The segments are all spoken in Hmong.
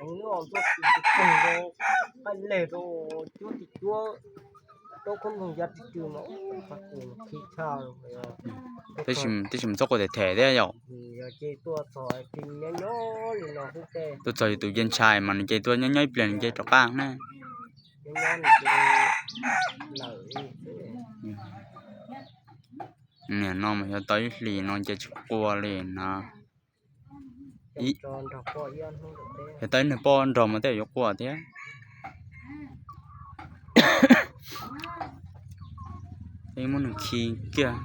Nws tuaj tim tus pog rau, qaij leg rau, cuab tim cuab, rau khoob nroog ya ris tw mas, qhov tus khi tshaj. Tab sis mas txhob quaj them them thiab yom. Yog ces tuaj txog ces nyob nyob li no xwb tej. Tuaj txog yus tus ce ntshai mas nws ces tuaj nyob nyob ib pliag nws ces rov qab na. Nyob nyob nws ces lawm li xwb. Niam no mas yog tau ib hlis no ces tsis quaj li no. Yog tau ib nws poj nrog mas tej yuav quaj thiab. Muab nws khi kiag.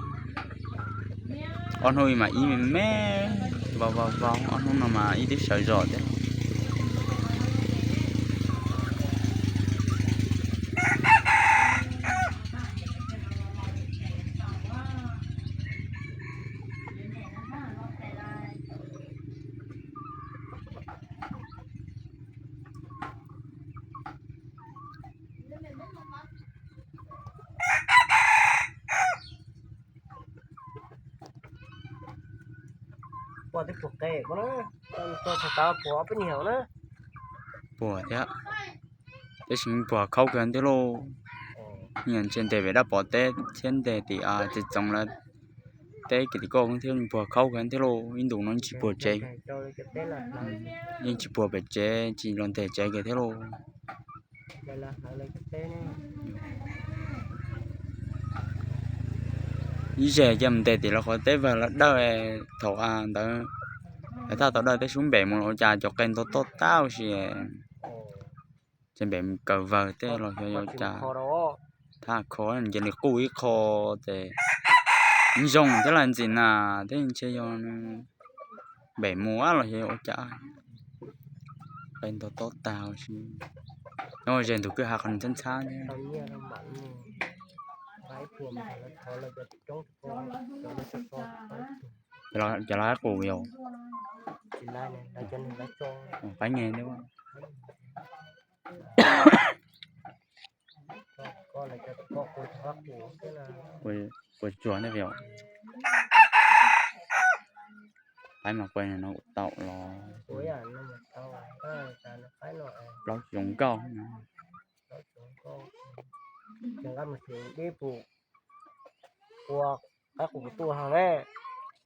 Ob hnub ib mas ib me me, vau vau vau, ob hnub no mas ib twb sawv zos thiab. Puas thiab, puas thiab, tab sis puas khaub kawg thiab lauj. Yeej ntshe ntes pem dab pov teb thiab ntes tim txiv txoov lawv teb kiv tim koj thiab, puas khaub kawg thiab lauj. Ib ntus no yeej tsis puag tsev, yeej tsis puag pem tsev, tsis los ntes tsev kiag thiab lauj. Ib zes cia mus ntes tim lawv qhov teb vag lawv dawj, thaum ntawd lawv thaj tau dawj tej sub npem mus ua cas cov qe ntog toj tau si. Ces npem mus kaw vawg tej los xyov yuav cas, thaj kho nce li quj ib qho ces zoo thiab las ntxim na, thiab ntshe yog npem mus los xyov yuav ua cas, qe ntog tob tag si. Nyob ze ntug kwj ha qhov nws ntxhab ntxhab thiab. Cov lawv qab qus yog qaib nge thiab. Quas tsuag ntej yom. Qaib mas quas no kuj tau los. Plaub tsis zoo nkauj.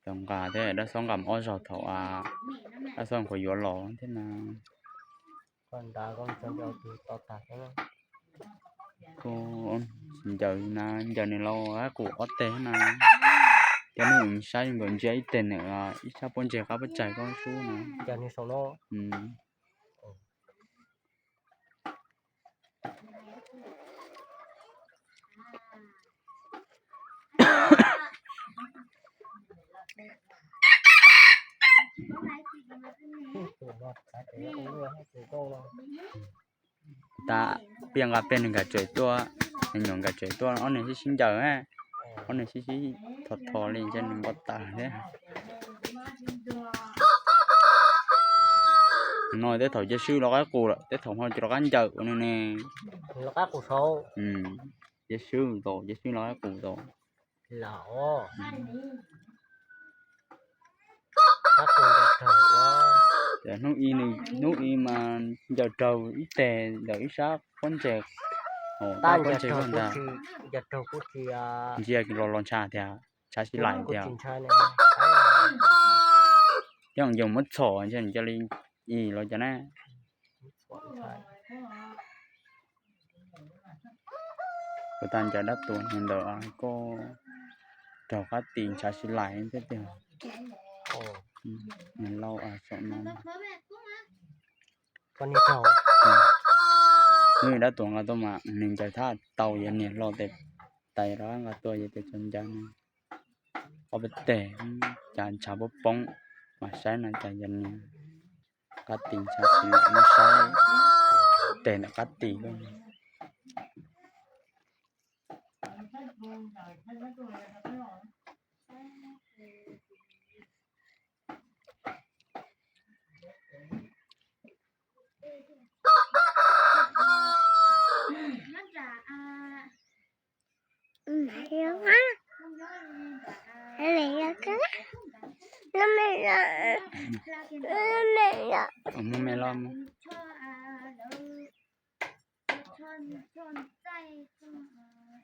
Cov nqa thiab dab xob nqa mus ob zaug thaum dab xob nqa yuav los thiab na. Kuv ncaws na, ncaws nws los qab qus ob teg na. Cov nws saib nkaus ntsia ib teg nws ib sab pob ntseg qab pob tsaig koj sub na. Tab piaj nqa pliag nws nkag tsev tuaj, nws nyuam nkag tsev tuaj, ob niag sib sib ncaws, ob niag sib sib thos thos li ntshe nws npau taws thiab. No tej thaum cia swb los qab qus lawm, tej thaum ho tsis rov qab ncaws ua nws ne. Cia swb tau, cia swb los qab qus tau. Hnub i, hnub i mas ncaws raug ib teg ntawm ib sab pob ntseg, tab pob ntseg ntag. Ntsia los los ntshav tiag, ntshav sib lais tiag. Thiab ncaws muab txhom ntshe nws cia li i los cas na. Kuv tag ncaws dab tuag ntawd koj raug qab tis ntshav sib lais thiab tiag. Niag lauj, saum no. Hnub dab tuag nqa tuaj mas nws ncaws thab tau yog niag hlo tes tais rov qab nqa tuaj yog tes txog ncaws no. Ob peb teg cas ntshav poob poob, mas saib no cas yog niag qab tis ntshav sib lais, saib tes ntawm qab tis. Muab me los mus. Choj ntxaij xwb mas.